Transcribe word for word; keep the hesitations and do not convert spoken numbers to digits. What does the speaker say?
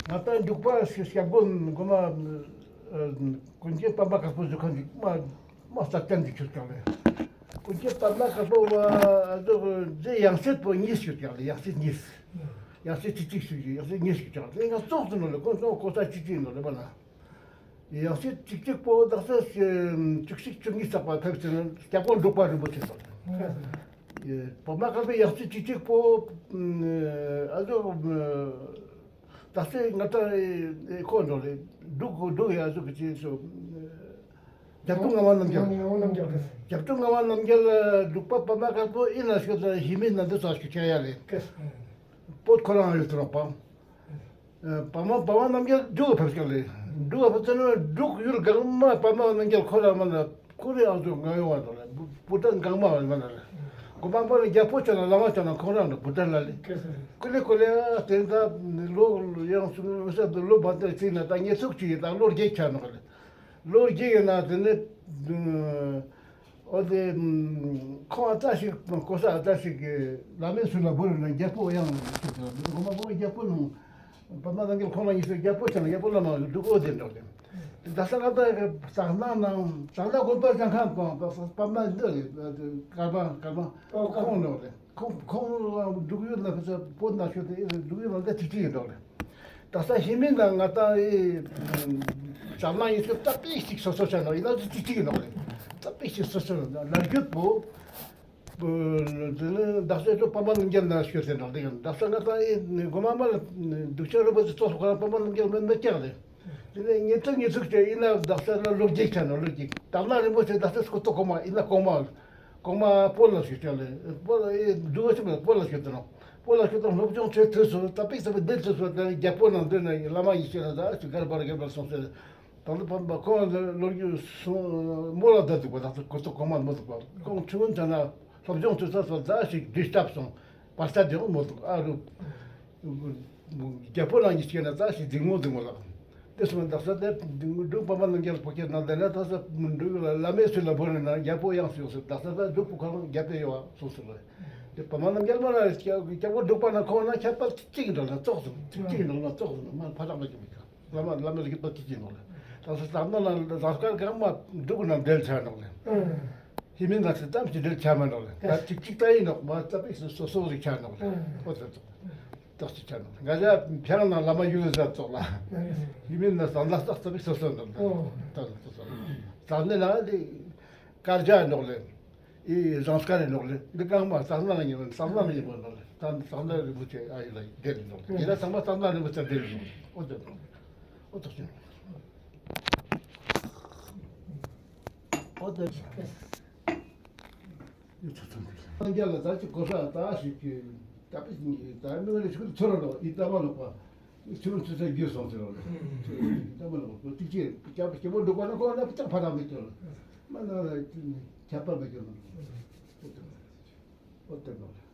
ང་ད་འབྲུག་པ་ཞིག་སྐྱབས་མགོན་ངོ་མ། ཀུན་མཁྱེན་པདྨ་དཀར་པོ་བཞུགས་ཁང་ཅིག་མ་མ་རྩ་ཅན་ཅིག་ཆུད་ཀྱང་ལས། ཀུན་མཁྱེན་པདྨ་དཀར་པོ་བ་ཨ་ཟོ་རྗེ་ཡང་སྲིད་པོ་གཉིས་ཞུ་ཀྱང་ལས། ཡང་སྲིད་གཉིས། ཡང་སྲིད་གཅིག་གཅིག་ཞུ་ཡང་སྲིད་གཉིས་ཞུ་ཀྱང་ལས། ང་ཙོགས་སུ་ནོ་ལས་ཁོང་ཚོ་གོ་ས་གཅིག་གཅིག་ནོ་ལས་པ་ན། ཡང་སྲིད་གཅིག་གཅིག་པོ་དག་ས་བཅུ་གཅིག་བཅུ་གཉིས་ཚགས་པ་ཕེབས་ཚེ་ན་སྐྱབས་མགོན་འབྲུག་པ་རིན་པོ་ཆེ་དང་། པདྨ་དཀར་པོའི་ཡང་སྲིད་གཅིག་གཅིག་པོ་ཨ་ཟོ། ད་སེ་ང་ད་ཁོ་འགྲོ་རེད། འབྲུག་འབྲུག་ཡ་ཟུག་གི་ཅེས་སོ། རྒྱབ་ཏུ་ང་བ་རྣམ་རྒྱལ། ང་བ་རྣམ་རྒྱལ་རེད། རྒྱབ་ཏུ་ང་བ་རྣམ་རྒྱལ་འབྲུག་པ་པདྨ་དཀར་པོ་ཨི་ན་ཤོད་ད་ཧི་མི་ན་འདི་ཚ་ཤུ་ཆ་ཡ་རེད། སྐད། པོད་ཁོ་རང་ཡོད་དུ་རོགས་པ། པདྨ་པདྨ་རྣམ་རྒྱལ་འབྲུག་ཕེབས་སྐྱོད་རེད། འབྲུག་ཕེབས་ཚེ་ན་འབྲུག་ཡུལ་གང་མ་པདྨ་རྣམ་རྒྱལ་ཁོ་རང་མ་ན། ཁོ་རེ་ཨ་ཟོ་ང་ཡོང་བ་དང་ལ་བུ་བུ་ཏན་གང་མ་བ་མ་ན་ལ། གོ་མ་པ་ལ་རྒྱལ་པོ་ཆ་ན་བླ་མ་ཆ་ན་ཁོང་རང་ལ་བུ་ཏན་ལ་ལི། ཀུ་ལེ་ཀུ་ལེ་ཨ་དེ་ད་ལོ་ཡང་སུ་ས་ལོ་བ་ཏན་ཅི་ན་ད་ཉེ་ཚུགས་ཅི་ཡི་ད་ལོ་རྒྱས་ཆ་ནོ་ལ། ལོ་རྒྱས་ཡི་ན་དེ་ནི་ཨོ་དེ་ཁོང་ཨ་ཙ་ཞིག་གོ་ས་ཨ་ཙ་ཞིག་གི་བླ་མའི་སུ་ལ་བུ་རེ་ན་རྒྱལ་པོ་ཡང་ལ་ཆུ་ལ་གོ་མ་པ་རྒྱལ་པོ་ནང་། པདྨ་རྣམ་རྒྱལ་ཁོང་ལ་ཡིན་ཟེར་རྒྱལ་པོ་ཆེ་ན་རྒྱལ་པོ་བླ་མ་འདུག་ཨོ་དེ་འགྲོ་དེ། ད་ས་ང་ད་ཟག་སྣང་ནང་ཟག་སྣང་དགོན་པ་ཟང་ཁང་དང་ད་ས་པདྨ་འདི་རེད། ཀརྨ་ཀརྨ་ཁོང་འགྲོ་དེ། ཁོང་ཁོང་འབྲུག་ཡུལ་ལ་ཕེབས་ས་པོ་ན་ཤོད་དེ་འབྲུག་ཡུལ་ལ་ད་ཅིག་ཅིག་འགྲོ་དེ། ད་ས་ཧི་མི་ན་ང་ད་ཨེ་ཟག་སྣང་ཡིན་ཟེར་ད་པིག་ཅིག་སོ་སོ་ཆ་ན་ཡིན་ན་ཅིག་ཅིག་འགྲོ་དེ། ད་པིག་ཅིག་སོ་སོ་ན་རྒྱུད་པོ། དེ་ནས་དག་ས་ཚོ་པདྨ་རྣམ་རྒྱལ་ན་ཤོད་ཟེར་འགྲོ་དེ་ཡང་དག་ས་ང་ད་ཨེ་གོ་མ་མ་ལ་སྡུག་ཅག་རུ་པ་ཚོ་ཚོགས་སུ་ཁོ་རང་པདྨ་རྣམ་རྒྱལ་མེད་མེད་ཀྱང་རེད། དེ་ནས་ཉེ་ཚུགས་ཉེ་ཚུགས་ཀྱི་ཡིན་ན་དག་ས་ལ་ལོ་རྒྱུས་ཆ་ན་ལོ་རྒྱུས་དག་ན་རིན་པོ་ཆེ་དག་ས་སྐུ་ཐོག་གོང་མ་ཡིན་ན་གོང་མ་གོང་མ་སྤོ་ལ་ཤོད་ཀྱང་རེད། སྤོ་ལ་ཨེ་འདུག་ཅི་མ་སྤོ་ལ་ཤོད་དེ་ནོ། སྤོ་ལ་ཤོད་དང་སློབ་སྦྱོང་བྱེད་ཐུབ་སོ་ད་པིག་ས་པ་བསྡད་ཐུབ་སོ་དེ་ནས་རྒྱལ་པོ་ནང་འདི་ན་བླ་མ་ཡིན་ཤེས་ན་ད་ཅི་གར་བར་གེ་བར་སོང་ཟེར། ད་ལྟ་བམ་པ་ཁོང་ལོ་རྒྱུས་སོང་མོ་ལ་ད་འདུག་པ་ད་ལྟ་གོ་ཐོག་གོ་མ་མོ་འདུག་པ་ཁོང་ཆུང་ངུ་ཚ་ན་སློབ་སྦྱོང་བྱེད་ས་སོགས་ད་ཞིག་འདྲི་སྟབས་སོང་བར་ས་དེ་འོང་མོ་འདུག་ཨ་རུ། རྒྱལ་པོ་རང་གིས་བཤད་ན་ད་ཞིག་འདི་མོ་འདི་མོ་ལགས། དེ་སོང་ད་ས་དེ་འབྲུག་པ་མ་ལ་རྒྱལ་པོ་ཁྱེད་ན་དེ་ན་ད་ས་འབྲུག་ལ་བླ་མའི་ཚུལ་ལ་བོར་ན་རྒྱལ་པོ་ཡང་སུ་ཡོང་སོང་ད་ས་ད་འབྲུག་པོ་ཁོ་རང་རྒྱལ་པོ་ཡོང་བ་སོང་སོང་ལ། དེ་པ་མ་ལ་རྒྱལ་པོ་ན་རྒྱལ་པོ་འབྲུག་པ་ན་ཁོང་ན་ཁྱད་པར་གཅིག་འདྲ་ན་ཙོག་སོང་གཅིག་འདྲ་ན་ཙོག་སོང་མ་ཕ་ཐག་ལ་གི་མི་ཁ། བླ་མ་བླ་མ་ལ་གི་པ་ཅི་ཅི་ནོག་ལེ། ད་ས་ཟབ་ན་ན་ཟབ་དཀར་གང་མ་འབྲུག་ན་འབྲེལ་ཆ་ནོག་ལེ། ཧི་མིན་ན་སི་ཙམ་ཞིག་འབྲེལ་ཆ་མ་ནོག་ལེ། ད་ཅིག་ཅིག་ད་ཡིན་ནོག་མ་ཙ་པིག་སོ་སོ་རིག་ཆ་ནོག་ལེ། ཨོ་ཙ་ཙ་ཙ་ཅིག་ཆ་ནོག་ལེ། ང་ཅག་ཕྱག་ན་བླ་མ་ཡུལ་ལ་ཟབ་ཙོག་ལ། ཧི་མིན་ན་ཟབ་ན་ཙ་ཙ་པིག་སོ་སོ་ནོག་ལེ། ད་ཙ་ཙ་ཟབ་ནི་ན་འདི་དཀར་ཆ་ནོག་ལེ། ཨི་རང་སྐལ་རེ་ནོག་ལེ། འདི་རྐང་མ་སང་ལ་ཡིན་སང་ལ་ཡིན་པ་ནོག་ལེ། སང་སང་ལ་རིན་པོ་ཆེ་ཨ་ཡི་ལ་བསྡད་རེ་ནོག་ལེ། ཡིན་ན་ཚང་མ་སང་ལ་རིན་པོ་ཆེ་བསྡད་རེ་ནོག་ལེ། ཨོ་ཙེ་ཨོ་ཙེ་ཨོ་ཙེ་ཨོ་ཙེ་ཡི་ཚོ་ཚོ་འདི་སངས་རྒྱས་ལ་ད་ཅི་གོ་ས་ད་ཞིག་གི་ད་པི་ད་མི་ལ་ཞིག་ཚོ་ར་ནོག་ཨི་ད་མ་ནོག་པ། ཆུ་ཆུ་ཚ་རྒྱུ་སོང་ཟེར་བ་ལ། ཆུ་ཆུ་ཚ་མ་ལ་གོ་ཏིག་ཅེ་སྐྱ་སྐྱ་བོ་འགྲོ་གོ་ན་གོ་ན་ཕི་ཏག་ཕ་ར་མི་ཏོ་ལ། མ་ན་ལ་ཁྱད་པར་མི་སྐྱོ་ན། ཨོ་ཏེ་ནོ།